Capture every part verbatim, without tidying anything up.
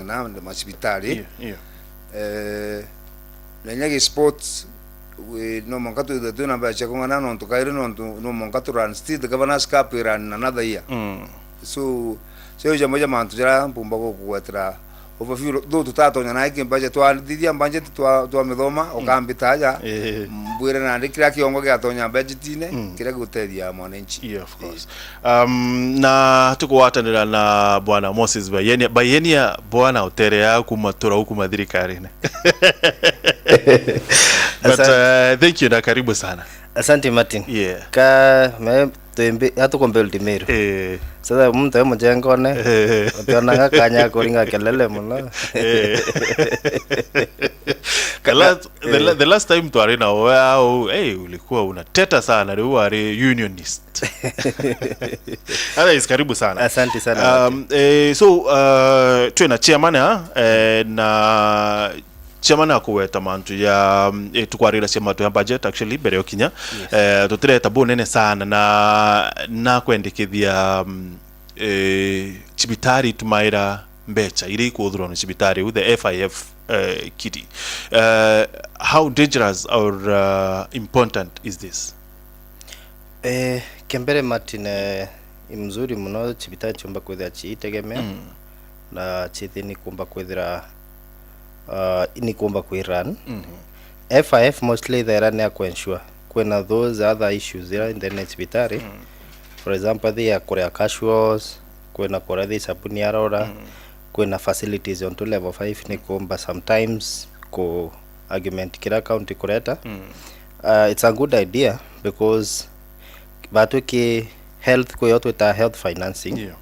na macibitari. Io, io. Eh, na inya gi sports, we, no mwanka twithwe twina mbeca cia kung'ana nontu kairi nontu no mwanka tu run still the Governor's Cup i run another year. Mm. So, cio jamwe ja mantu jaria mpumba gukugwetera overview, though tutatonya na iki mbeca twathithia budget twa, twa mithoma, ukambita aja, Eh. mbwire nandi kiria kiongo giatonya budgetine, Mm. kiria gigutethia mwananchi. Yeah, of course. Um, na tukugwatanira na Bwana Moses Bayenia. Bayenia, bwana uterea kuma turau kuma thirikarine. But, Asante. uh, thank you na karibu sana. Asante, Martin. Yeah. Ka, me, twimbi, atukombe Old Meru. Eh. Sasa muntu e mujengone, Eh. utionanga kanya kuringa kelele muno. Eh. The last, the la-, Eh. the last time twari na wewe au, hey, ulikuwa unateta sana, riu wari unionist. Otherwise, karibu sana. Asante sana, Um, eh, so, uh, twina chairman, ah, eh, na chairman akugweta mantu ya, mm, eh, tukwarira cia mantu ya budget, actually, mbere yo kinya. Yes. Eh, tutireta bunene sana na, na kwendekithia, mm, eh, cibitari itumaira mbeca iria ikuthurwa ni cibitari iu, the F I F, eh, kiri. Eh, how dangerous or, uh, important is this? Eh, kia mbere, Martin, eh, i mzuri muno cibitari ciumba kwithira ciitegemea Mm. na cithi ni kumba kwithira, uh, ni kumba kwi run. Mhm. F I F mostly ithaira ni ya kuensure kwina those other issues ira ndene cibitari. Mm. For example, thi ya kuria casuals, kwina kuria thi sabuni arora, Mm. kwina facilities ontu level five ni kumba sometimes ku argument kira county kureta. Mm. Uh, it's a good idea because batwiki health kwi yo twita health financing. Yeah.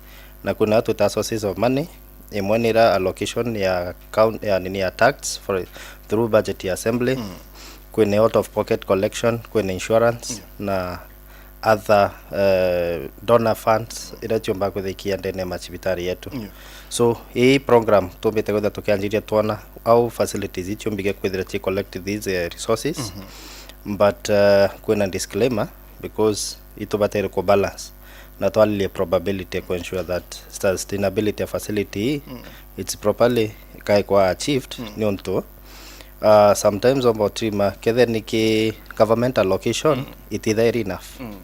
Na kwina yo twita sources of money. Imwe ni ira allocation ya count, ya nini ya tax for, through budget ya assembly. Mm. Kwina out of pocket collection, kwina insurance, Yeah. na other, eh, donor funds iria ciumba kwithikia ndene ya macibitari yetu. Yeah. So, ii program tumbite kwithira tukianjiria twona au facilities iu ciumbige kwithira ci collect these, eh, resources. Mhm. But, eh, kwina disclaimer because itubatere ku balance na twalilie probability ku ensure that sustainability ya facility ii Mm. it's properly kaikwa achieved Mm. niuntu, uh, sometimes omba utrima kethe niki government allocation Mm. itithairi enough Mm.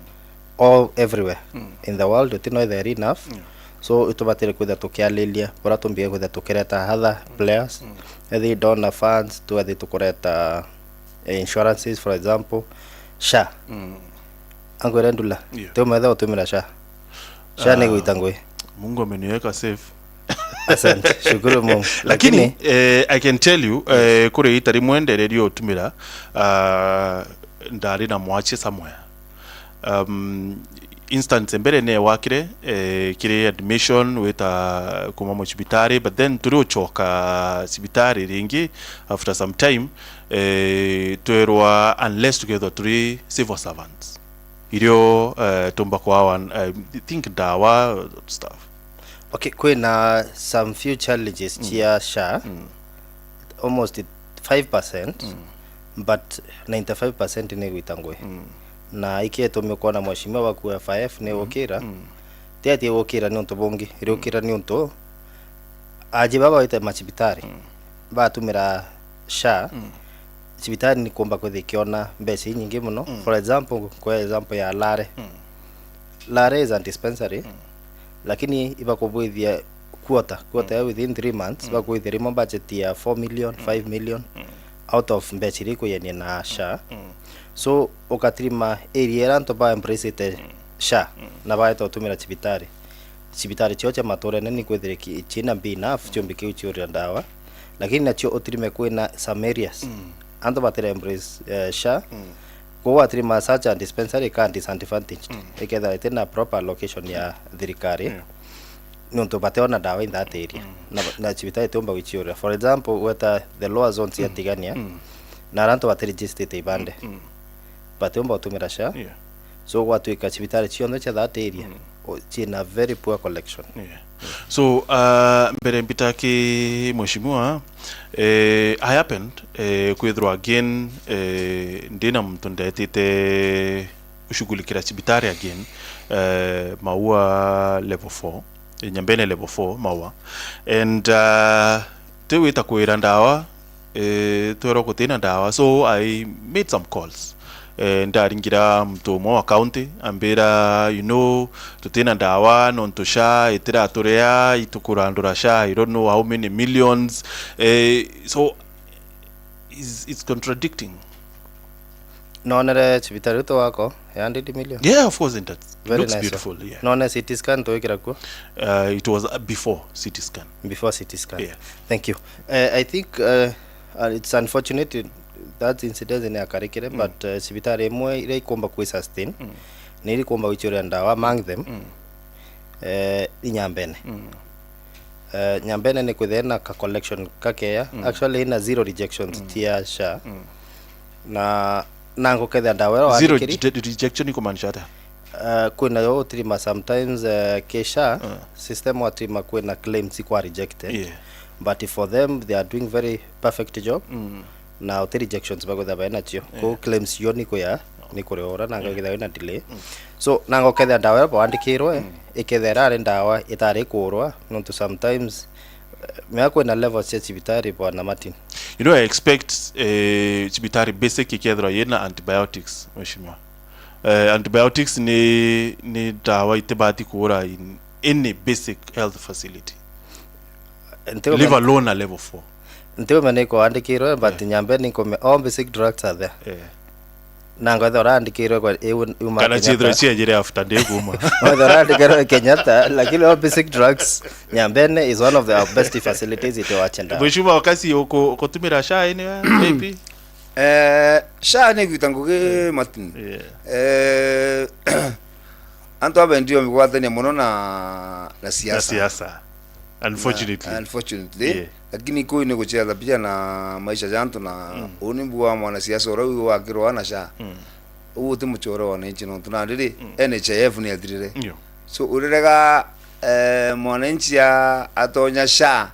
all everywhere Mm. in the world, itino ithairi enough. Yeah. So itubatire kwitha tukialilia bora tumbige kwitha tukireta other Mm. players. Mm. Ethi donor funds, twethi tukureta, eh, insurances, for example, SHA. Mm. Angwire ndula, Yeah. ti umetha utumira SHA. SHA ni Ah, gwita ngui. Mungu ameniweka safe. Asante, shukuru Mungu. Lakini, Lakini eh, I can tell you, eh, kuri ita rimwe ndererio utumira, ah, ndari na mwache somewhere. Um, instance mbere ne wakire, eh, kiri admission wita kuma mu cibitari, but then turi ucoka cibitari ringi after some time, eh, twerwa unless tukethwa turi civil servants. Irio, eh, tumba kwawa, I think ndawa, stuff. Okay, kwina some few challenges Mm. cia SHA, Mm. almost five percent, Mm. but ninety-five percent ni gwita ngui. Mm. Na iki itumi ukona mheshimiwa waku F I F ni Mm. ukira, Mm. ti ati ukira ni untu bungi, iri Mm. ukira ni untu aji baba wite macibitari, Mm. batumira SHA, Mm. cibitari ni kumba kwithia ikiona mbeca inyingi muno. Mm. For example, kwa example ya Lare. Mm. Lare is a dispensary, Mm. lakini ibakubwithia quarter, quarter Mm. ya within three months, Mm. bakwithia rimo budget ya four million, Mm. five million, Mm. out of mbeca iria ikwiyania na SHA. Mm. So, ukatrima area ira antu ba embracete Mm. SHA, Mm. na baeta utumira cibitari. Cibitari cio cia maturene ni kwithire ki-, ciina mbia enough, ciumbi kiu ciuria ndawa. Lakini nacio utirime kwina some areas. Mm. Antu batire embrace, eh, SHA. Mm. Koguo atirima such a dispensary ka disadvantaged. Mm. Ikethira itina proper allocation ya thirikari. Yeah. Niuntu bateona ndawa in that area. Mm. Na, na cibitari itiumba gwiciuria. For example, weta the lower zones ya Mm. Tigania, Mm. na aria antu batiregistered ibande. Mm. Batiumba gutumira SHA. Yeah. So gwatuika cibitari cionthe cia that area, Mm. o, ciina very poor collection. Yeah. So, uh, mbere mbita ki mheshimiwa, eh, I happened, eh, kwithirwa again, eh, ndina muntu ndetite gushughulikira cibitari again, eh, Maua level four. Nyambene level four, Maua. And, uh, ti wita kwira ndawa, eh, twerwa gutina ndawa. So I made some calls. Eh, ndaringira muntu umwe wa county, ambira, you know, tutina ndawa, nontu SHA itiraturia, itukurandura SHA, I don't know how many millions. Eh, so, it's, it's contradicting. Nonere cibitari utu wako ya hundred million. Yeah, of course, it does. Very looks nice, beautiful, yeah. None C T scan twikira kuo? Uh, it was, uh, before C T scan. Before C T scan. Yeah. Thank you. Uh, I think, uh, uh, it's unfortunate that incident ni akarikire, mm, but, uh, cibitari imwe iria ikumba kwi sustain, mm, ni iria ikumba gwichuria ndawa among them, mm, eh, i Nyambene. Mm. Eh, Nyambene ni kwithira na ka collection kakeya. Mm. Actually, ina zero rejections, mm, tia SHA. Mm. Na, na ngukethia ndawa ira zero wandikiri. Re-, rejection ikumaanisha atia? Eh, kwina yo utirima sometimes, eh, ki SHA, mm, system watirima kwina claims ikwa rejected. Yeah. But for them, they are doing very perfect job. Mm. Na uti rejections bagwitha bae nacio. Kou, yeah, claims cio ni kuya, ni kuriura, na, yeah, ngakethia wina delay. Mm. So, na ngokethia ndawa iria bwandikirwe, mm, ikethia irari ndawa itari kurwa, nontu sometimes, eh, mea kwina levels cia cibitari, Bwana Martin. You know, I expect, eh, cibitari basic ikethirwa yina antibiotics, Mheshimiwa. Eh, antibiotics ni, ni ndawa itibati kuura in any basic health facility. Ntiume-, leave alone a level four. Ntiume ni kwandikirwe, but, yeah, Nyambene ni nkume-, all basic drugs are there. Yeah. Na ngwethira urandikirwe kwa, iu-, iuma kana Kenyatta. Ciithirwe ciejire after ndi kuma. Ngwethira urandikirwe Kenyatta, lakini all basic drugs, Nyambene is one of the best facilities itiwache ndawa. Mheshimiwa, wakati uku-, ukutumira SHA ni we, maybe? Eh, SHA ni gwita ngugi, Martin. Yeah. Eh, antu abendi bamigwatania mono na, na siasa. Na siasa. Unfortunately. Na, unfortunately. Yeah. Lakini kuu ni gucetha pia na maisha ja antu na, mm, uu ni mbua mwanasiasa uria uu wakirwa na SHA. Mm. Uu ti mucore wa wananchi nontu nandi ri, mm, N H I F ni athirire. Ndio. So, urirega, eh, mwananchi a-, atonya SHA,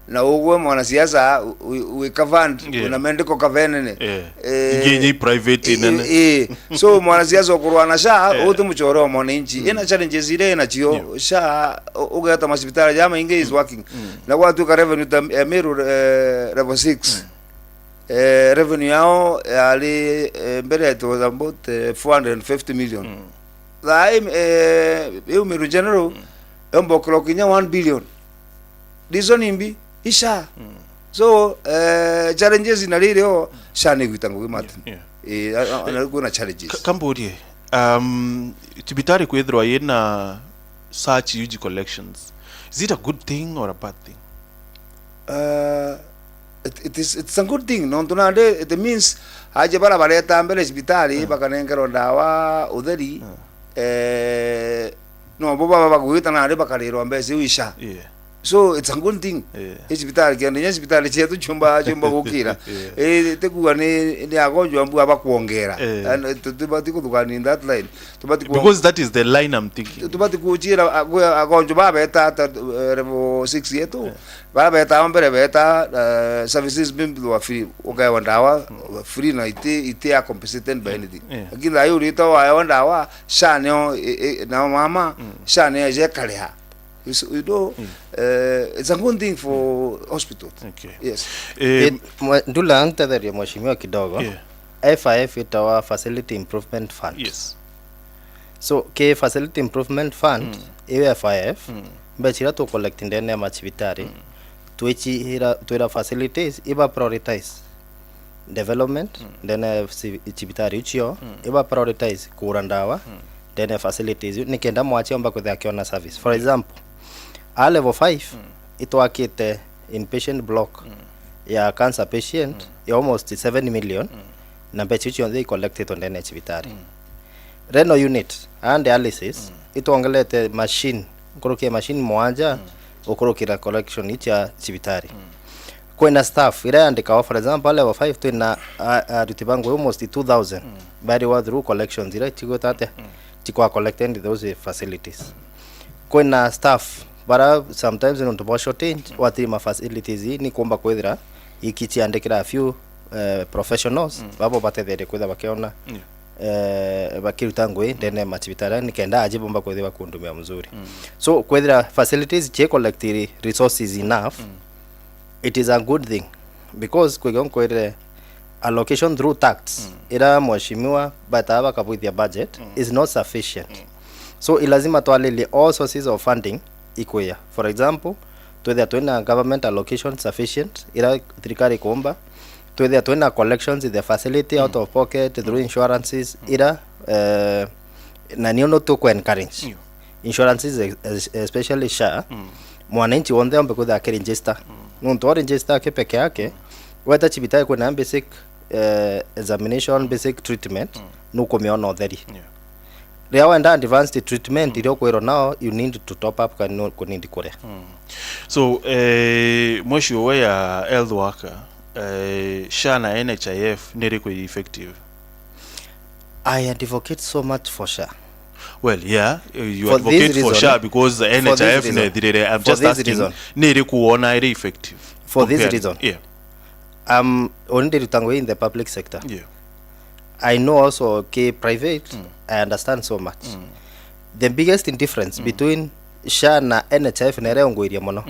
na ugwe mwanasiasa, wi-, wi covered, yeah, wina medical cover nene. Yeah. Eh, ingi inyi private i-, nene. I-, i-, so, mwanasiasa ukurwa na SHA, yeah, uti mucore wa mwananchi. Mm. Ina challenges iria inacio, yeah, SHA, u-, ugeta macibitari jamaingi is, mm, working. Mm. Na gwatuika revenue ta, eh, Meru, eh, level six. Mm. Eh, revenue yao yari, eh, mbere it was about, eh, four hundred and fifty million. Mm. Thaa ii, eh, iu Meru General, mm, yomba ukirwa kinya one billion. Reason imbi? I SHA. Mm. So, eh, challenges na ririo, SHA ni gwita ngugi, Martin. Yeah, yeah. Eh, a-, a-, na kwina challenges. Ka-, kamburie, um, cibitari kwithirwa yina such huge collections, is it a good thing or a bad thing? Uh, it, it is, it's a good thing. Nontu nandi, it means, aja bara bareta mbere cibitari, mm, bakanengerwa ndawa, utheri, mm, eh, no bo baba bagwita nandi bakarirwa mbeca iu i SHA. Yeah. So, it's a good thing. Yeah. I cibitari, kenda inya cibitari cietu ciumba, ciumba gukira. Yeah. Eh, tikuga ni, ni agonjwa mbu aba kuongera. Yeah. And, eh, tu-, tubati kuthukania in that line. Tubati ku- Because that is the line I'm thinking. Tubati kuchira, a-, kwi agonjo babeta ata, eh, level six yetu. Yeah. Bara beta mbere beta, eh, services maybe were free. Ukaewa ndawa, mm, free na iti, iti ya compensated by, yeah, anything. Yeah. Lakini thaa hii urita waewa ndawa, SHA nio, i-, i-, na mama, mm, SHA nio ejekariha. You s-, you know, mm, eh, it's a good thing for hospital. Okay. Yes. Eh, mwe-, Ndula, ntetherie mheshimiwa kidogo. Yeah. F I F itawa Facility Improvement Fund. Yes. So, ki Facility Improvement Fund, mm, iu F I F, mm, mbeca iria tu collect ndene ya macibitari, mm, twichira, twira facilities, iba prioritize development, mm, ndene ya ci-, cibitari icio, mm, iba prioritize kugura ndawa, mm, ndene ya facilities iu, nikenda mwachi omba kwithira akiona service. For example, a level five, mm, itwakite inpatient block, mm, ya cancer patient, mm, ya almost seven million, mm, na mbeca icio cionthe i collected ndene ya cibitari. Mm. Renal unit, and dialysis, mm, itwongelete machine, nkuruki ya machine mwanja, mm, gukurukira collection iu cia cibitari. Mm. Kwina staff iria yandikawa, for example, level five twina a-, aruti ba ngugi almost two thousand, mm, bairiwa through collections iria cigwita atia, mm, cikwa collected in those facilities. Kwina staff bara sometimes nontu bwa shortage, mm, watiri ma facilities ii ni kumba kwithira iki ciandikira a few, eh, professionals, mm, babo batetherie kwithira bakiona, yeah, eh, bakiruta ngui ndene ya macibitari, nikenda aji bomba kwithirwa bakundumia mzuri. So, kwithira facilities cie collect resources enough, it is a good thing, because kwiga nkwirire allocation through tax, ira mheshimiwa bata bakabwithia budget, is not sufficient. So, i lazima twalilie all sources of funding ikwia. For example, twithia twina government allocation sufficient, ira thirikari ikumba, twithia twina collections in the facility out of pocket through insurances, ira, eh, na nio no tuku encourage insurances, es-, especially SHA, mwananchi wonthe ombe kwithira akiregister. Nontu o register aki peke yake, weta cibitari kwina basic, eh, examination, basic treatment, nukumiona utheri. Riria wenda advanced treatment, iria ukwirwo nao, you need to top up kana no-, kunindi kuria. So, eh, mwisho we ya health worker, eh, SHA na NHIF ni iriku effective? I advocate so much for SHA. Well, yeah, you advocate for SHA because NHIF ni ithirire. I'm just asking, ni iriku wona iri effective? For this reason. Yeah. Um, already ruta ngui in the public sector. Yeah. I know also ki private, I understand so much. The biggest difference between SHA na NHIF na iria yongwirie mono.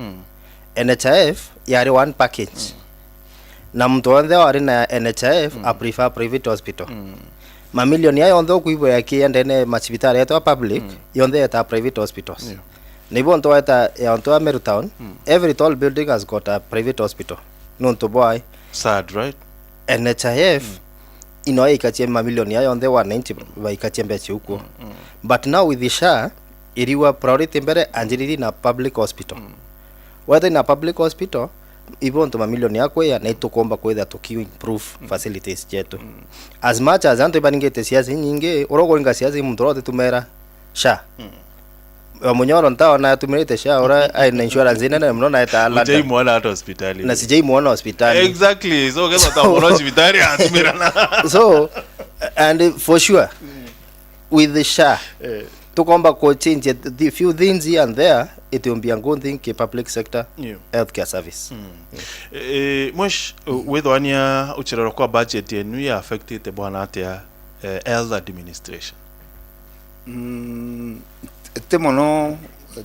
NHIF yari one package. Na muntu wonthe wari na NHIF, a prefer private hospital. Mamilioni aya yonthe ukuigua yakiya ndene macibitari yetu ya public, yonthe yeta private hospitals. Yeah. Na ibo ntu weta ya ontu ya Meru Town, every tall building has got a private hospital. Nontu bwai? Sad, right? NHIF ino yaikatie mamilioni ya yonthe wananchi baikatie mbeca ukuo. But now with the SHA, iriwa priority mbere anjiriri na public hospital. Weta na public hospital, ibo ntu mamilioni ya kwiya na itukomba kwitha tuki improve facilities cietu. As much as antu ibaringite siasa inyingi, uria ukuringa siasa i muntu uria utitumera SHA. Wa Munyoro ntaona atumirite SHA, uria ai na insurance inene mono na eta London. Ujai muona hata hospitali. Na sijai muona hospitali. Exactly. So, ukethira utamuona hospitali, atumira na. So, and for sure, with the SHA, tukomba ku change a few things here and there, it will be a good thing ki public sector healthcare service. Eh, mwesh, withwania uchirero kwa budget yenu ya affectite bwana atia, eh, health administration? Mm, ti mono,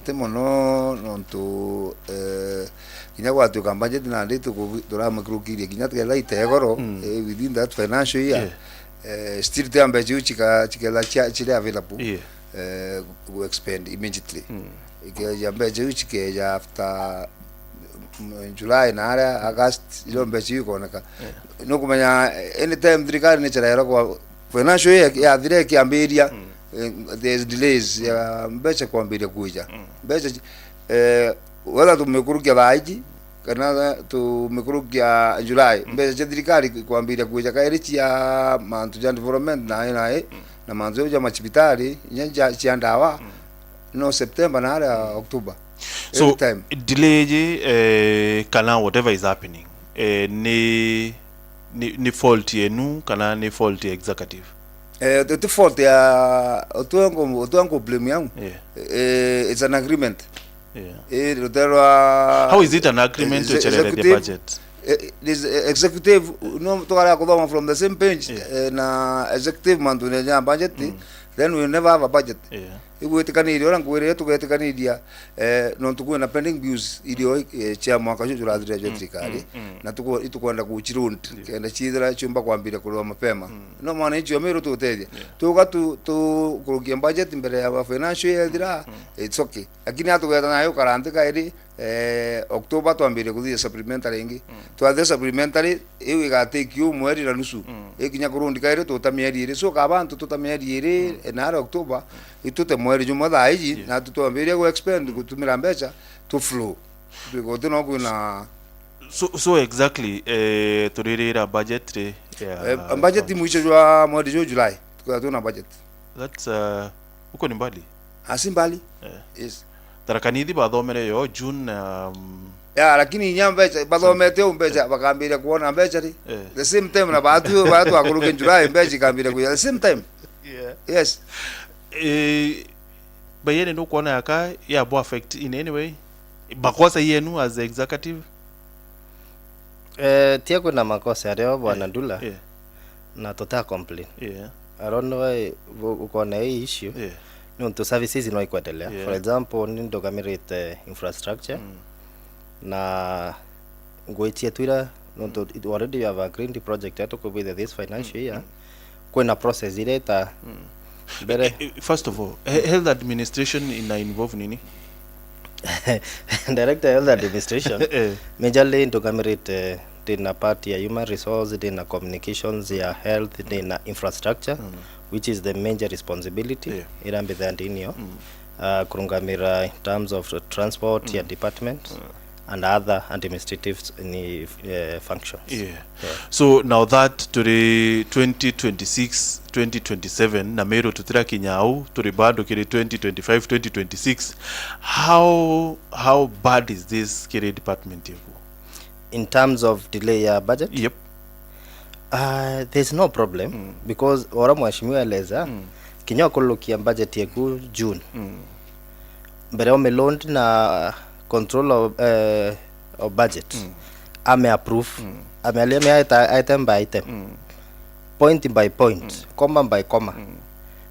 ti mono nontu, eh, kinya gwatuika budget nandi tuku-, turamikurukirie kinya tuketha itegoro, eh, within that financial year, eh, still tia mbeca iu chika-, chiketha chia-, chiri available, eh, gu expend immediately. Ikeja mbeca iu chikeja after, mm, July na aria August, irio mbeca iu ikoneka. Nukumenya, eh, anytime thirikari ni chirero kwa financial year yathira ikiambiria, eh, there's delays ya mbeca kwambiria kuja. Mbeca chi-, eh, whether tumikurukia thaa iji, kana tumikurukia July, mbeca cia thirikari kwambiria kuja kairi cia mantu ja development na, na, na mantu jau ja macibitari, inya ja, cia ndawa, no September na aria October. So, anytime delay iji, eh, kana whatever is happening, eh, ni, ni, ni fault yenu kana ni fault ya executive? Eh, ti fault ya, utwe nku-, utwe nku blame yangu. Yeah. Eh, it's an agreement. Yeah. Eh, rutero rwa, how is it an agreement to cherere the budget? Eh, this, eh, executive, no, tukara kuthoma from the same page, eh, na executive mantu ne ya budget, then we never have a budget. Yeah. Igwitikaniria, uria ngwirire tugetikaniria, eh, nontu kwina pending bills irio, eh, cia mwaka juju jurathirire jwa thirikari, na tuku-, itukwenda kuchirund, kenda ciithira ciumba kwambiria kuriwa mapema. No mwananchi wa Meru tutethia. Tuga tu-, tukurukie budget mbere ya financial year ithira, it's okay. Lakini atugeta nayo karanti kairi, eh, October twambirie kuthithia supplementary ingi. Twathithia supplementary, iu igatake u mweri na nusu. Ikinya kurundi kairi tuta mieri iri. So, kaba antu tuta mieri iri, eh, na ari October, itute mweri jumwe thaa iji, na tutwambirie gu expend gutumira mbeca, tu flow. Tuigote no kwina. So, so exactly, eh, turirira budget ri ya, eh, budget mwisho jwa mweri juu July, tukwira twina budget. That's, uh, huko ni mbali. Asi mbali. Eh. Yes. Tharaka Nithi bathomere yo June, um, ya, lakini inya mbeca, bathomete u mbeca, bakambiria kuona mbeca ri. Eh. The same time na batu, batu akuruke July, mbeca ikambiria kuya the same time. Yeah. Yes. Eh, bayene ndukwona yaka ya bo affect in any way? Makosa yenu as executive? Eh, tia kwina makosa ario, Bwana Ndula, yeah, na tuta complain. Yeah. I don't know why bu-, ukoona hii issue. Yeah. Nontu services no ikwendelea. Yeah. For example, ni ndugamirite infrastructure. Mm. Na ngwiji yetu ira, nontu it-, already you have agreed project yetu kubwithia this financial year. Mm. Kwina process iria ita mbere. Eh, eh, first of all, he-, health administration ina involve nini? Director health administration. Eh. Majorly ndugamirite, ndina part ya human resource, ndina communications ya health, ndina infrastructure, which is the major responsibility. Yeah. Ira mbithaa ndinio. Mm. Uh, kurungamira in terms of transport ya department and other administrative ni, eh, functions. Yeah. Yeah. So now that turi twenty twenty-six, twenty twenty-seven, na Meru tutirakinya au, turi bado kiri twenty twenty-five, twenty twenty-six, how, how bad is this kiri department yeku? In terms of delay ya budget? Yep. Uh, there's no problem, mm, because ora mheshimiwa eleza, mm, kinya ukulukia budget yeku June. Mm. Mbere ome loan na control of, eh, of budget. Mm. Ame approve. Mm. Ame alia me item, item by item. Mm. Point by point, mm, comma by comma. Mm.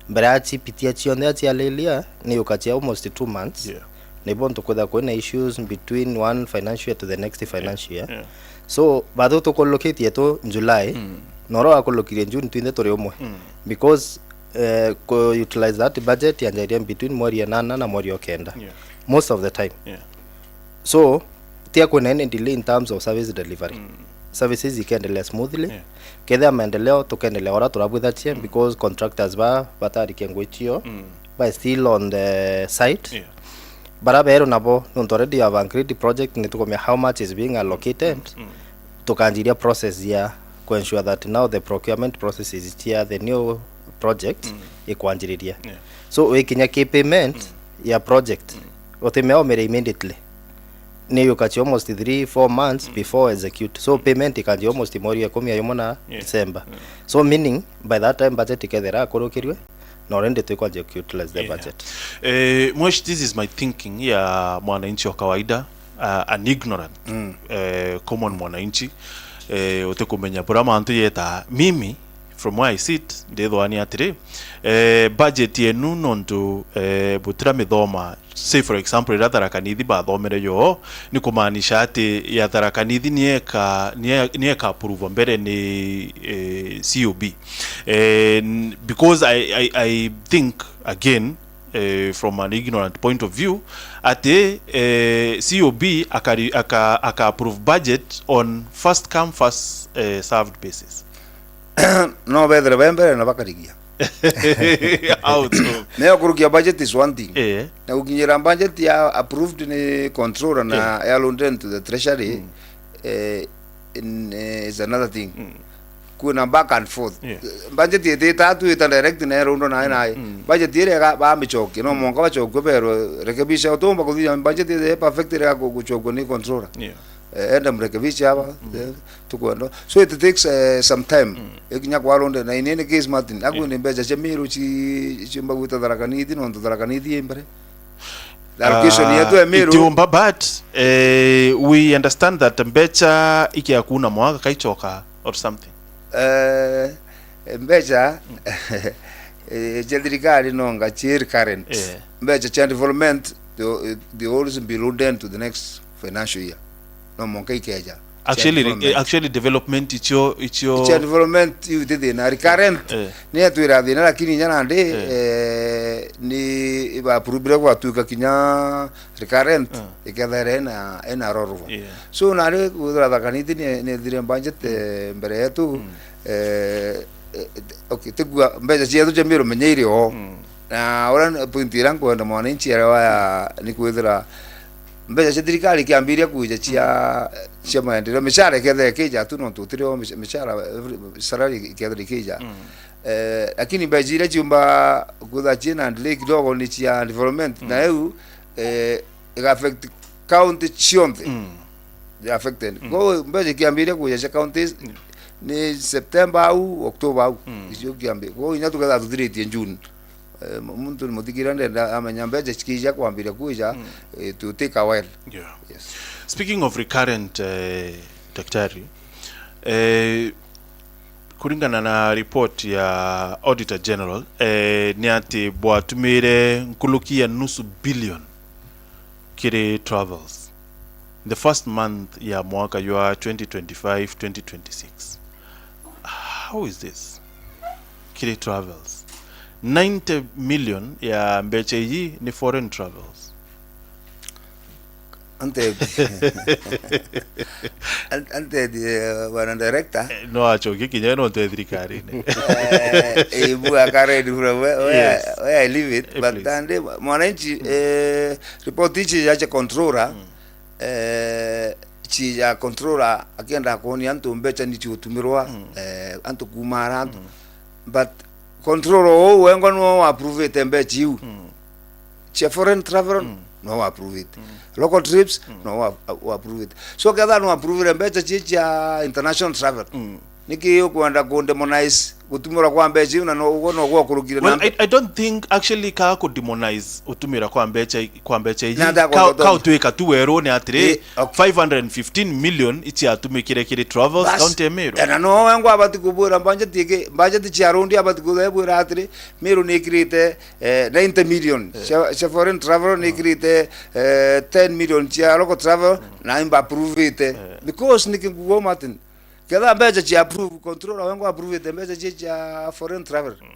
Mbere achipitia chionthe achialilia, ni yukachi almost two months. Yeah. Nibo ntukwitha kwina issues between one financial year to the next financial year. Yeah. So, bathu tukullukitie tu July, mm, na uria wakullukirie June twinthe turi umwe. Mm. Because, eh, ku utilize that budget yanjairie between mweri ya nana na mweri ya kenda. Yeah. Most of the time. Yeah. So, tia kwina any delay in terms of service delivery. Mm. Services ikaendelea smoothly. Yeah. Kethira maendeleo, tukaendelea ora turabwithatie, mm, because contractors ba, batarikia ngwichio, mm, ba still on the site. Yeah. Bara beru nabo, nontu already you have agreed project, ni tukumenya how much is being allocated. Mm, mm. Tukanjiria process ya ku ensure that now the procurement processes cia the new project, mm, ikwanjiriria. Yeah. So, wikinya ki payment, mm, ya project, mm, utimea umire immediately. Ni yukachi almost three, four months, mm, before execute. So, payment ikanjia almost mweri ya ikumi na umwe na, yeah, December. Yeah. So, meaning, by that time budget ikethira akurukirwe, na already twikwanjia ku utilize the, yeah, budget. Eh, Mwesh, this is my thinking ya mwananchi wa kawaida, uh, an ignorant, mm, eh, common mwananchi, eh, utikumenya bura mantu yeta. Mimi, from where I sit, ndithwani atiri, eh, budget yenu nontu, eh, butira mithoma, say for example, ira Tharaka Nithi bathomere yo, ni kumaanisha ati ya Tharaka Nithi ni eka, ni e-, ni eka approve mbere ni, eh, C O B. Eh, n-, because I, I, I think, again, eh, from an ignorant point of view, ati, eh, C O B akari-, aka, aka approve budget on first come, first, eh, served basis. No bethire be mbere na bakarigia. How so? Neo kurukia budget is one thing. Eh. Na gukinyira budget ya approved ni controller na, eh, ya loaded to the treasury, mm, eh, in, eh, is another thing. Mm. Kwina back and forth. Yeah. Budget iti itatu ita direct na irondo nae nae. Mm. Budget iria iga-, bamicokia, no mwanka bacokue berwe, "Rekebisha, utumba kuthithia budget iri perfect iria gu-, gucokua ni controller." Yeah. Eh, enda mrekebishe aba, mm, eh, tukwenda. So it takes, eh, some time. Mm. Ikinya kwa ronde, na in any case, Martin, aku, yeah, ni mbeca cia Meru ci-, ciumba gwita Tharaka Nithi, nontu Tharaka Nithi i mbere. The allocation, ah, yetu ya Meru itiumba, but, eh, we understand that mbeca ikia kuna mwaka kaichoka or something. Eh, mbeca, eh, cia thirikari nonga ci recurrent. Eh. Mbeca cia development, they, they always be loaded to the next financial year. No mwanka ikeja. Actually, cia development, eh, actually development icio, icio cia development iu ti thina. Recurrent, eh, ni atwira thina, lakini inya nandi, eh, eh, ni iba approve gwatuika kinya recurrent, mm, ikethera ina, ina rorwa. Yeah. So, nari kwithira Tharaka Nithi ni, ni thire budget, mm, eh, mbere yetu, mm, eh, eh, okay, tigua mbeca cietu cia Meru menya iri o. Mm. Na uria n-, point iria nkwenda mwananchi arewa ya, ni kwithira mbeca cia thirikari ikiambiria kwija cia, cia maendeleo, micara ikethira ikija tu, nontu tiri o mica-, micara, every, salary ikethira ikija. Mm. Eh, lakini mbeca iria ciumba kwithira ciina delay kidogo ni cia development, mm, na iu, eh, iga affect county cionthe. Mm. They affected. Mm. Kwou mbeca ikiambiria kuja cia counties, mm, ni September au, October au. Mm. Icio kiambi-, kwou inya tukethira tuthiritie June. Eh, mu-, muntu ni muthikira ndenda amenya mbeca cikiija kwambiria kuja, mm, eh, to take a while. Yeah. Yes. Speaking of recurrent, eh, daktari, eh, Kuringana na report ya Auditor General, eh, ni ati bwatumire nkuruki ya nusu billion kiri travels in the first month ya mwaka jwa twenty twenty-five, twenty twenty-six. How is this? Kiri travels. Ninety million ya mbecha iji ni foreign travels. Ante-, an-, antethie, eh, bwana director. Eh, no acokie kinya no nte thirikarine. Eh, eh, bu akaredi from where, where, yes, where I leave it, eh, but please. Ande mwananchi, mm, eh, report ici ya cha controller, mm, eh, ci ya controller akienda kuonia antu mbecha ni ciutumirwa, mm, eh, antu kumara antu. Mm. But controller uu wengwa no approvete mbecha iu. Mm. Cia foreign travel, mm, no approve it. Mm. Local trips, mm, no wa-, wa approve it. So, ketha no approve mbecha cia, cia international travel. Mm. Niki ukwenda ku demonize gutumirwa kwa mbecha iu na no, uguo no gwakurukire na. Well, I, I don't think actually ka ku demonize utumira kwa mbecha i-, kwa mbecha iji. Na nda ka, kwa ka utwika tu weru ni atiri, eh, ok, five hundred fifteen million ici atumikire kiri travels. Bas, county ya Meru. Eh, na no wengwa abati kubwira budget iki, budget cia round abati kubwira atiri, Meru ni ikirite eh, ninety million, eh, cia, cia foreign travel, mm, ni ikirite, eh, ten million cia local travel, mm, na imba approve-ite. Eh. Because niki nguga Martin, ketha mbecha cia approve, controller wengwa approve-ite mbecha cia, cia foreign travel. Mm.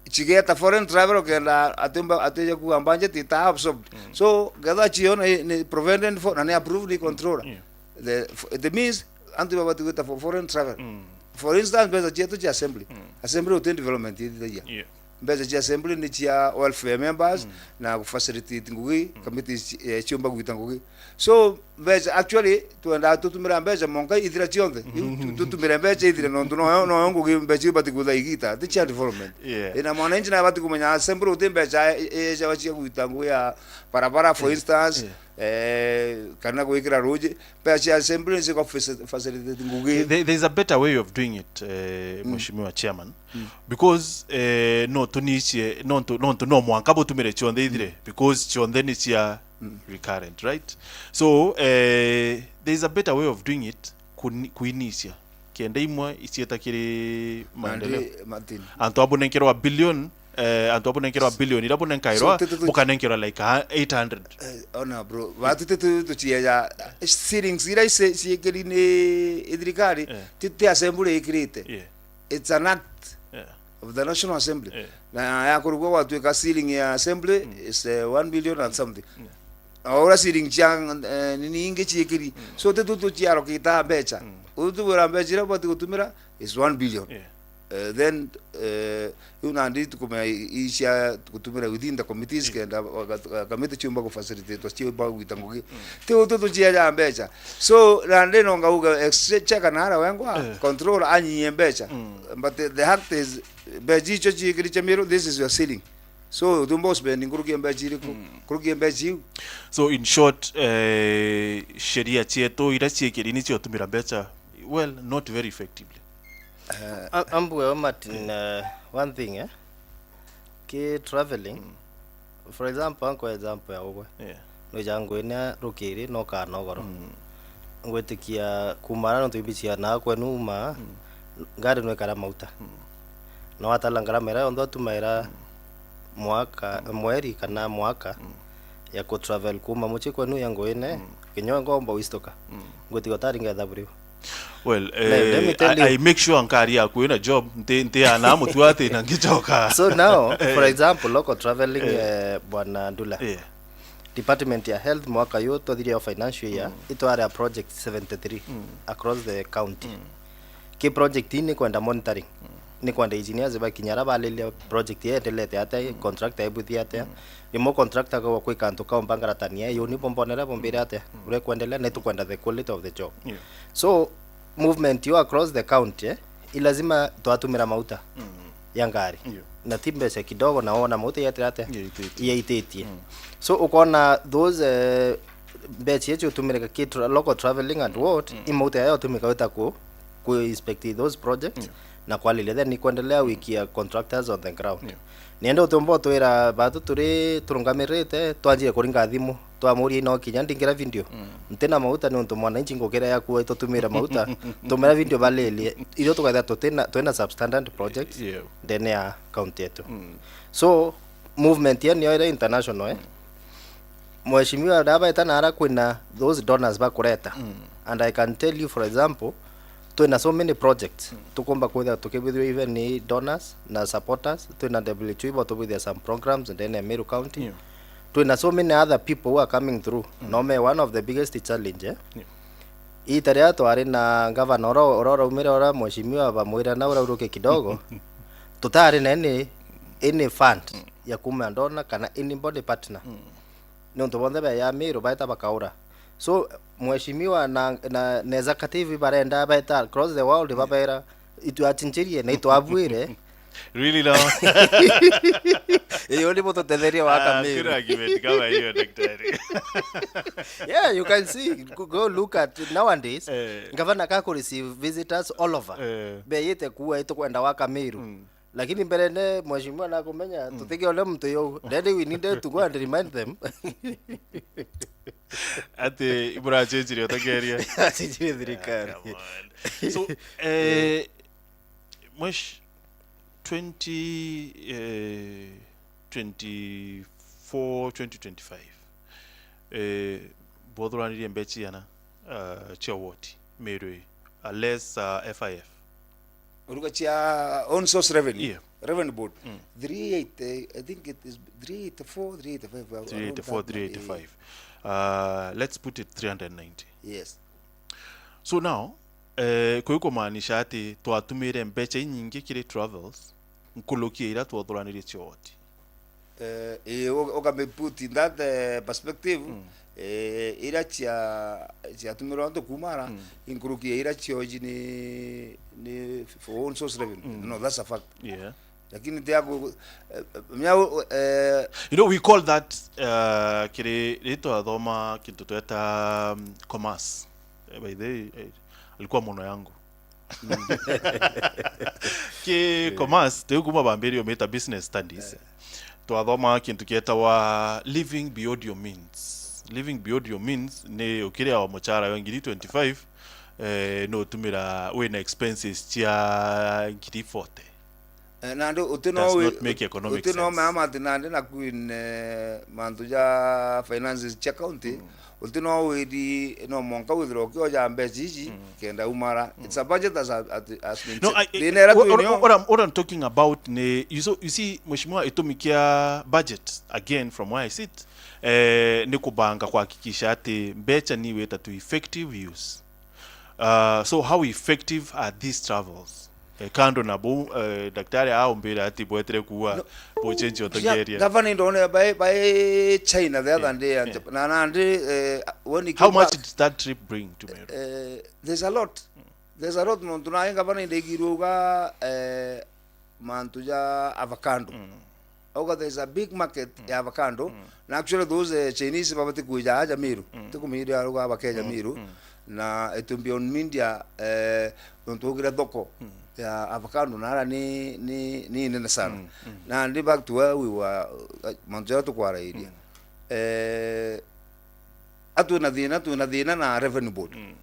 Chigeta foreign travel kenda atumba, atuje kuwa budget ita absorbed. Mm. So, ketha chiona ni provided for, na ni approved ni controller. Yeah. The, f-, it means, antu babati gwita for foreign travel. Mm. For instance, mbecha cietu cia assembly. Mm. Assembly uti development ithithagia. Yeah. Mbecha cia assembly ni cia welfare members, mm, na ku facilitate ngugi, mm, committees ci-, eh, ciumba gwita ngugi. So, mbecha, actually, twendaa tutumira mbecha monka ithira cionthe. Iu tu-, tutumire mbecha ithire nontu noyo, noyo ngugi mbecha iu bati gwitha igita, ti cia development. Yeah. Ina mwananchi na bati kumenya assembly uti mbecha e-, e-, cia, cia gwita ngugi ya barabara, for instance, yeah, eh, kana gwikira ruji, mbecha cia assembly ni cia faci-, facilitate ngugi. There, there is a better way of doing it, eh, mm, Mheshimiwa Chairman. Mm. Because, eh, no tunicie, nontu, nontu no mwanka butumire cionthe ithire, mm, because cionthe ni cia, mm, recurrent, right? So, eh, there is a better way of doing it, kuni-, kuinicia. Kenda imwe icieta kiri maendeleo. Nandi, Martin. Antu abunenkerwa billion, eh, antu abunenkerwa billion, ira bunenkairwa, so, tu-, tu-, tu-, bukanenkerwa like a, eight hundred. Eh, ona bro, batu tu-, tu-, tuchieja, shillings ira ici ciikiri ni thirikari, eh, ti, ti assembly ikirite. Yeah. It's an act, yeah, of the National Assembly. Yeah. Na ya kurugwa gwatuika ceiling ya assembly, mm, is, eh, one billion and something. Yeah. Na ura ceiling cia, eh, nini ingi ciikiri. Mm. So, ti tu tuciarokita mbecha. Mm. Uyu tugwira mbecha iria ubati gutumira is one billion. Yeah. Eh, then, eh, riu nandi tukumenya i-, i cia gutumira within the committees, yeah, kenda wa-, ga-, ga-, committee ciumba gufacilitatwa, ciumba gwita ngugi. Mm. Ti utu tuciaja mbecha. So, nandi no ngauga exchequer na ara wengwa, eh, control anyie mbecha. Mm. But the, the fact is, mbecha icio ciikiri cia Meru, this is your ceiling. So, utumba uspend nkuruki ya mbecha iriku? Mm. Nkuruki ya mbecha iu? So, in short, eh, sheria cietu iria ciikiri ni cia utumira mbecha, well, not very effectively. Eh, a-, ambuge o Martin, eh, one thing, eh, ki traveling, mm, for example, anko example ya ugwe. Yeah. Nwija nguine rukiri, no kana ugoro. Mm. Ngwitikia kuma ara nontu ibicia na kwenu uma, mm, ngari nwikara mauta. Mm. No watala ngarama ira yonthe utumaira, mm, mwaka, mm, mweri kana mwaka, mm, ya ku travel kuma mucii kwenu ya nguine, mm, kinya ngomba wistuka. Mm. Ngwitikia utari ngetha buriu. Well, let me, eh, tell you, I, I make sure nkari yaku ina job, nti, nti ana mutu ati na ngichoka. So now, for example, local traveling, eh, eh, Bwana Ndula. Yeah. Department ya Health mwaka uyu twathirie o financial year, mm, itware a project seventy-three, mm, across the county. Mm. Ki project ii ni kwenda monitoring. Mm. Ni kwenda engineers bakinya ara balilia project ii endelete atia, mm, contractor ebuthi atia. Mm. Rimwe contractor akauga kwi kantu kaumba ngaratania, yo ni bombonere bombire atia, mm, uria kwendelea, ni tukwenda the quality of the job. Yeah. So, movement yo across the county, eh, i lazima twatumira mauta, mm, ya ngari. Yeah. Na ti mbeca kidogo, na wona mauta yatira atia? Yaititie. Yaititie. Mm. So, ukona those, eh, mbeca icio utumire ki tra-, local traveling and what, mm, i mauta yaya utumika wita ku, ku inspect those projects, yeah, na kwalilia, then ni kwendelea wikia contractors on the ground. Yeah. Niende utumba utwira batu turi turungamirite, twanjire kuringa thimu. Twamuria no kinya ndingira video. Mm. Ntina mauta ni untu mwananchi ngukira yaku itutumira mauta. Tumira video balili. Ithu tukethira tutina, twina substandard projects Yeah. ndene ya county yetu. Mm. So, movement ya niyo ira international, eh? Mheshimiwa, na baeta na ara kwina those donors bakureta. Mm. And I can tell you, for example, twina so many projects. Mm. Tukumba kwithira tukibithirwa even ni donors na supporters. Twina W H O ibo tubithia some programs ndene ya Meru County. Yeah. Twina so many other people who are coming through. Mm. No me one of the biggest challenge, eh? Yeah. Ita riria twari na gavana ura, ura uraumire ura mheshimiwa bamwira na urauruke kidogo, tutari na any, any fund Mm. ya kuma donor kana anybody partner. Mm. Niuntu bonthe beya Meru baeta bakaura. So, mheshimiwa na, na, na executive barenda baeta across the world, Yeah. babera, "Itwachinchirie na itwabwire." Really now? Iyo ni bututetheria wa Ah, Kameru. Kuna argument kama hiyo, daktari. Yeah, you can see. Go, go look at nowadays. Eh. Gavana ka ku receive visitors all over. Eh. Beyite kuwa itukwenda wa Kameru. Mm. Lakini mbere ne mheshimiwa nakumenya, Mm. tutige ule mtu yo. Daddy, we needed to go and remind them. Ati, iburacenjirie utegeria. Acenjirie thirikari. Ah, come on. So, eh, mwesh-, twenty, eh, twenty-four, twenty twenty-five, eh, bwothuranirie mbecha ciana, ah, cia woti, Meru, unless, ah, F I F? Uruga cia own source revenue. Yeah. Revenue board. Mm. Three eighty, I think it is three eighty-four, three eighty-five, around Three eighty-four, that, three eighty-five. Uh, let's put it three hundred ninety. Yes. So now, eh, kwi kumaanisha ati twatumire mbecha inyingi kiri travels, nkuruki ya ira twothuranire cioti. Eh, ii, u-, ukami put in that, eh, perspective, Mm. eh, ira cia, ciatumirwa antu kumara, Mm. inkuruki ya ira cioji ni, ni for own source revenue. Mm. No, that's a fact. Yeah. Lakini ti aku, eh, eh, mia, eh, You know, we call that, uh, kiri, ri twathoma kintu tweta, um, commerce. Eh, by the way, eh, alikuwa mono yangu. Ki commerce, tiu kuma bambirie umita business studies. Eh. Twathoma kintu kietawa living beyond your means. Living beyond your means ni ukiria wa muchara wa ngiri twenty-five, eh, no utumira wina expenses cia ngiri forty. Eh, nandi uti no Does wi-, not make economic uti no sense. Mama ati nandi na queen, eh, mantu ja finances cia county, Mm. Uti no wiri, no mwanka withirwa ukioja mbeca iji, Mm. kenda umara. Mm. It's a budget as, as, as been No, said. I, I, Thina ira what, twinio. What, what I'm, what I'm talking about ni, you, so, you see, Mheshimiwa, itumi kia budget, again, from where I sit, eh, ni kubanga kuhakikisha ati mbeca ni wita to effective use. Uh, so how effective are these travels? Eh, kando na bou, eh, daktari aumbire ati bwetire kuua No, buchenji ja-, utegeria. Gavana indone by, by China the other Eh, day, and eh. Japan. Na, na ndi, eh, when he How came much back, did that trip bring to Meru? Eh, there's a lot. Mm. There's a lot, nontu na gavana indegirwe uga, eh, mantu ja avocado. Mm. Auga there's a big market Mm. ya avocado. Mm. Na actually those, eh, Chinese babati kuija aja Meru. Mm. Tikumiria uga abakeja Mm. Meru. Mm. Na it will be on media, eh, nontu ugire thoko Mm. ya avocado na ara ni, ni, ni nene sana. Mm. Mm. Na ndi back to where we were, uh, mantu jaria tukwarairia. Mm. Eh, atwina thina, twina thina na revenue board. Mm.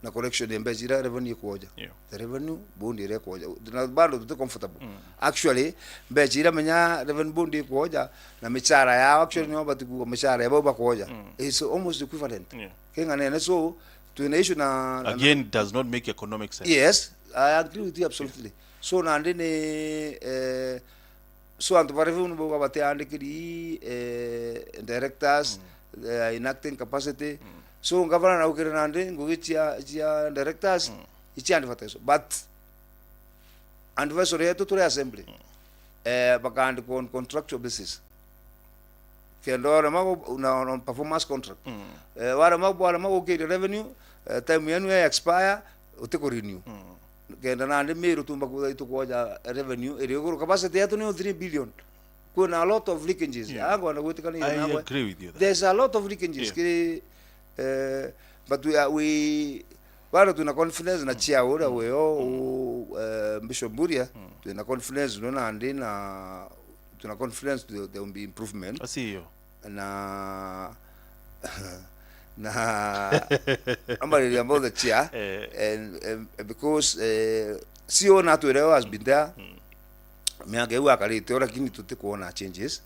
Na collection ya mbeca iria revenue ikwoja. Yeah. The revenue board iria ikwoja. Na bado tuti comfortable. Mm. Actually, mbeca iria menya revenue board ikwoja na michara yao, actually, Mm. nio bati kuuga michara ya bau bakwoja. Mm. It's almost equivalent. Yeah. King'anene, so, twina issue na, na Again, it does not make economic sense. Yes, I agree with you absolutely. So, nandi ni, eh, So, antu baria bau nibo batiandikiri, eh, directors, Mm. eh, in acting capacity. Mm. So, ngavana naukire nandi ngugi cia, cia directors, Mm. ici advertise. But advisory yetu turi assembly, Mm. eh, bakaandikwa on contractual basis. Kenda warema gu-, na, na performance contract. Mm. Eh, warema, warema gukiria revenue, eh, time yenu ya expire, utiku renew. Mm. Kenda nandi Meru tumba kwithirwa itukwoja revenue iri iguru. Capacity yetu ni three billion. Kwina a lot of leakages. Yeah. Ah, ngwenda gwitikania I nawe. Agree with you there. There's a lot of leakages. Yeah. Kiri, eh, but we are, we, bado twina confidence na Mm. chair uria Mm. wio, Mm. u-, eh, Bishop Mburia, Mm. twina confidence no nandi na, twina confidence there, there will be improvement. Asi iyo. Na, Na ambariria about the chair, eh, and, and because, eh, C E O natwire has been there, miaka iu akarite o, lakini tutikwona changes.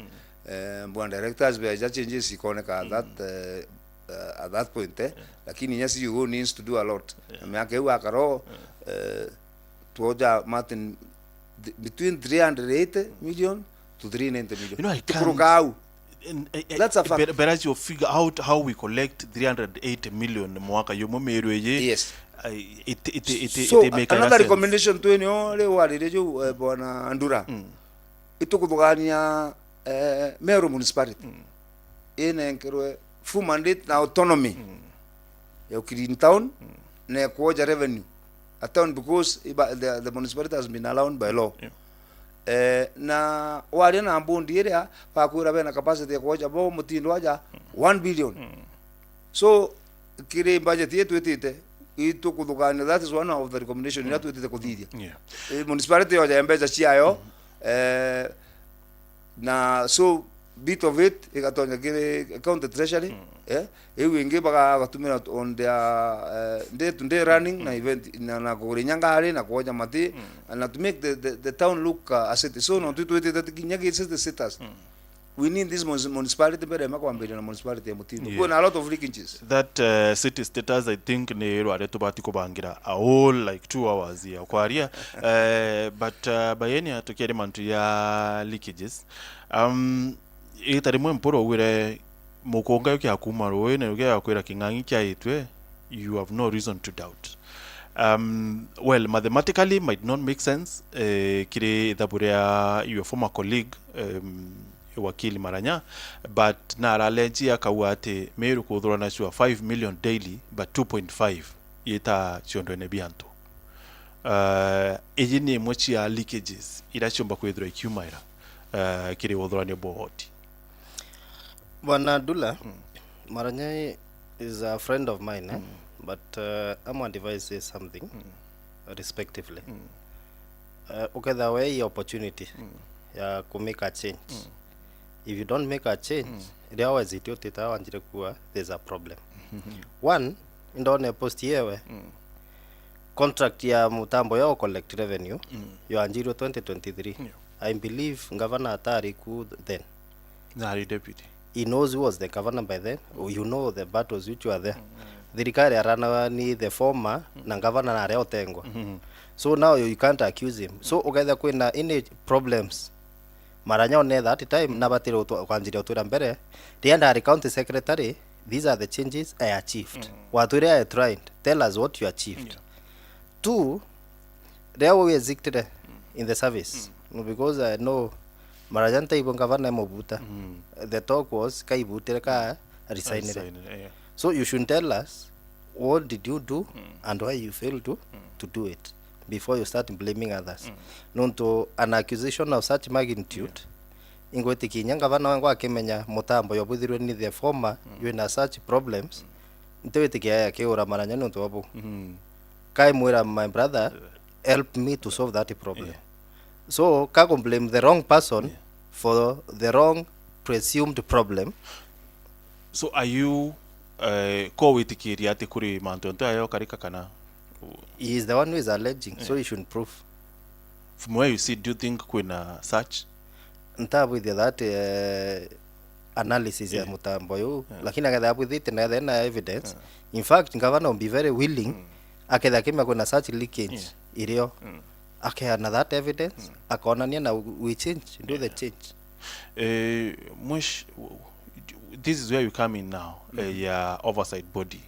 Eh, bwana directors beja changes ikoneka at that, eh, uh, at that point, eh. Lakini inya C E O needs to do a lot. Na miaka iu akaro, eh, twoja Martin, th-, between three hundred eighty million to three ninety million. You know, I can't. Tukuruka au. And, eh, eh, That's a fact. But, but as you figure out how we collect three hundred eighty million mwaka yumwe miru iji, yes, eh, it, it, it, it, so, it make a sense. Another recommendation tu ni o riu waririe ju, eh, bwana Ndura. Itukuthugania, eh, Meru Municipality inenkerwe full mandate na autonomy ya uclean town na ya kuoja revenue a town because iba, the, the municipality has been allowed by law. Yeah. Eh, na waria na mbundi iria bakwira bena capacity ya kuoja bo mutindo aja one billion. So, kiri budget yetu itite, itukuthugania, that is one of the recommendation iria twitite kuthithia. Yeah. Eh, municipality yoja mbeca ciayo, eh, na so bit of it igatonya kiri county treasury, eh, iu ingi baga-, bagatumira on their, eh, day to day running na event, na, na kugura inya ngari, na kuoja mati, and to make the, the, the town look, uh, a city. So, no, twi-, twitite kinya gi city status. We need this munis-, municipality mbere ya kwambiriria na municipality ya Mutindo. Yeah. Kwina a lot of leakages. That, uh, city status, I think, ni rwaria tubati kubangira a whole, like, two hours ya kwaria. Uh, but, uh, bayenia tukiaria mantu ya leakages. Um, ita rimwe Mpuru augire mukunga yukia kuma ruuine, yukia yakwira king'ang'i kiaitwe, you have no reason to doubt. Um, well, mathematically might not make sense, eh, kiri ithabu ria your former colleague, um, wakili Maranya, but na araleji akauga ati Meru kuthurana cia five million daily, but two point five yita ciondwene bia antu. Uh, iji ni imwe cia leakages iria ciumba kwithirwa ikiumaira, uh, kiri uthurania bwa wodi. Bwana Ndula, Maranya is a friend of mine, eh? But, uh, I'm advise you something respectively. Uh, uketha we i opportunity ya ku make a change. If you don't make a change, ria weziti utita wanjire kuwa there's a problem. One, indone post yewe, contract ya mutambo ya collect revenue, yo anjirwe twenty twenty-three. Yeah. I believe governor atari ku then. Nari deputy. He knows who was the governor by then. You know the battles which were there. Thirikari arana ni the former, na governor nare otengwa. So now you, you can't accuse him. So uketha kwina any problems, Maranya one that time nabatire utwa-, kwanjiria utwira mbere. Ria ndari county secretary, these are the changes I achieved. Watwire I tried. Tell us what you achieved. Yeah. Two, ria we exited in the service. No, because I know Maranya ntaibo ngavana e mubuta. The talk was kaibutire ka resignire. Resignire, yeah. So you should tell us what did you do and why you failed to, to do it before you start blaming others. Nontu an accusation of such magnitude, ingwitikia inya ngavana wengwa akimenya mutambo yobwithirwe ni the former, you in a such problems, ntiwitikia akiura Maranya nontu wa bau. Kaimwira, "My brother, help me to solve that problem." Yeah. So, kaku blame the wrong person for the wrong presumed problem. So, are you, eh, ko witikiria ati kuri mantu ontu ayo karika kana? He is the one who is alleging, so he should prove. From where you see, do you think kwina such? Ntabwithia that, eh, analysis ya mutambo uyu, lakini aketha abwithite na ethe na evidence. In fact, governor will be very willing, aketha akimenya kwina such leakage irio, akeana that evidence, akonania na we change, do the change. Eh, mwish-, this is where we come in now, eh, ya oversight body.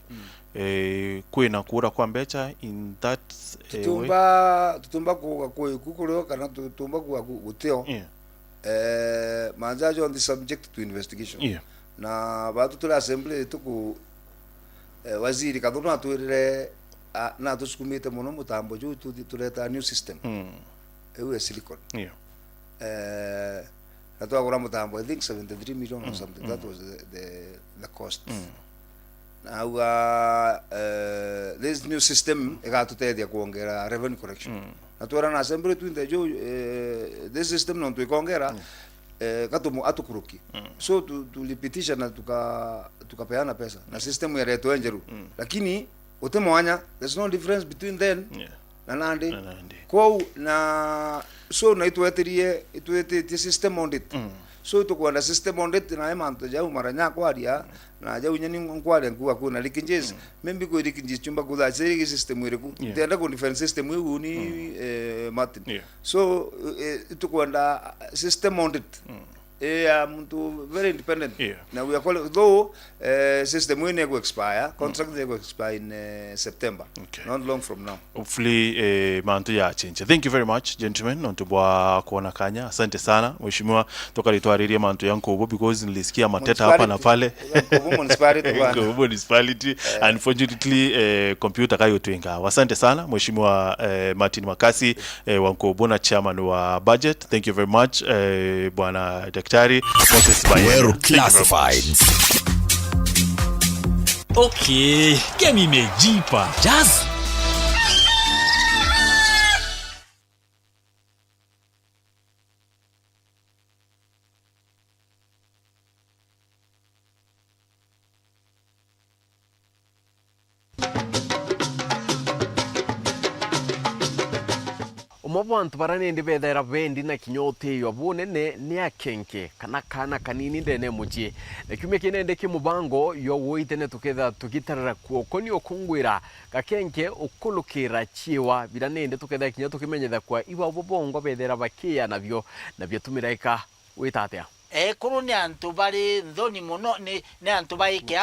Eh, kwina kuura kwa mbecha in that, eh, way? Tutumba, tutumba kuuga kwi ku kurio kana tutumba kuuga ku-, gutio. Yeah. Eh, manja jonthe subject to investigation. Yeah. Na batu turi assembly tuku, eh, waziri Kathuru natwirire, a, natusukumite muno mutambo juu tuthi tureta new system. Iu ya silicon. Yeah. Eh, na twagura mutambo, I think seventy-three million or something. That was the, the, the cost. Na auga, eh, this new system igatutethia kuongera revenue collection. Na twera na assembly twinthe juu, eh, this system nontu ikongera, eh, gatumu atukuruki. So tu-, tulipitisha na tuka-, tukapeana pesa. Na system yaretwe njeru. Lakini uti mwanya, there's no difference between then Yeah. na nandi. Na nandi. Kwou na, so na itwetirie, itwetitie system audit. So itukwenda system audit na mantu jau maranya kwaria, na jau nyeni nkwaria nkuga kwina leakages. Maybe kwi leakages chumba kutha chiri system iriku. Yeah. Ntenda ku defend system iu ni, eh, Martin. Yeah. So, eh, itukwenda system audit. Eh, ya muntu very independent. Yeah. Na we are calling, though, eh, system ino ego expire, contract ego expire in, eh, September. Okay. Not long from now. Hopefully, eh, mantu ya change. Thank you very much, gentlemen, nontu bwa kuona kanya. Asante sana, mheshimiwa. Tukari twaririe mantu ya Nkubu because nilisikia mateta hapa na pale. Nkubu municipality bwana. Nkubu municipality. Unfortunately, eh, computer kayo twinga. Asante sana, mheshimiwa, eh, Martin Makasi, eh, wa Nkubu na chairman wa budget. Thank you very much, eh, bwana Daktari Moses Bayero. Thank you very much. Classifieds. Okay, game imejipa. Jazz. Umwe bwa antu baria nindi bethaira bendi na kinya utiio bunene ni akenke kana kaana kanini ndene mucii. Na kiumia kii nindi ki mubango yo woi tene tuketha tugitarira kuo koni ukungwira gakenke ukulukira ciiwa bira nindi tuketha kinya tukimenyetha kwa iba bo bongwa bethaira bakiia nabio, nabio tumiraika wita atia? Ekuru ni antu bari nthoni mono, ni, ni antu baikea